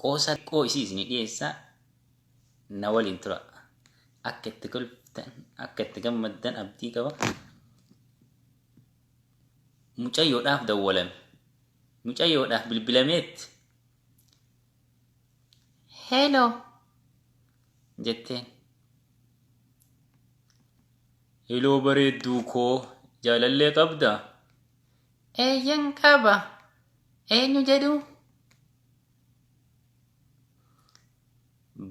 Qoosaa xiqqoo isii isinii dhiyeessaa na waliin tura. Akka itti kolftan, akka itti gammaddan abdii qaba. Mucayyoodhaaf dawwalame. Mucayyoodhaaf bilbilameet. Hello jetteen. Heloo bareedduu koo jaalallee qabdaa? Eeyyen qaba. Eenyu jedhu?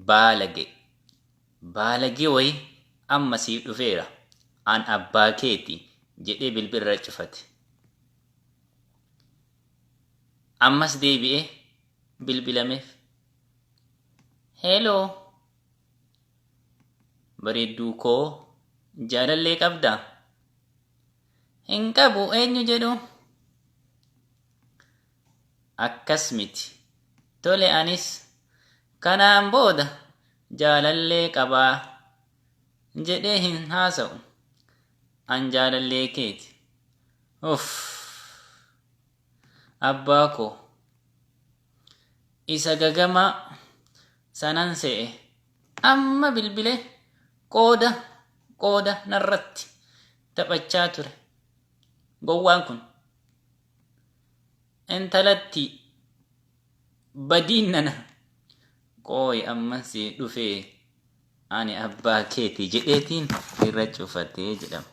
Baalage. Baalagee wayii amma siif dhufeera. An abbaa keeti jedhee bilbila irra cufate. Ammas deebi'ee bilbilameef. Heloo. Bareedduu koo jaalallee qabdaa? Hin qabu eenyu jedhu? Akkas miti. Tole anis kanaan booda jaalallee qabaa jedhee hin haasa'u. An jaalallee keeti. Uff! Abbaa koo isa gagamaa sanan se'e. Amma bilbilee qooda qooda narratti taphachaa ture. Gowwaan kun. Intalattii badiin nana qooyi amman sii dhufee ani abbaa keeti jedheetiin irra cufatee jedhama.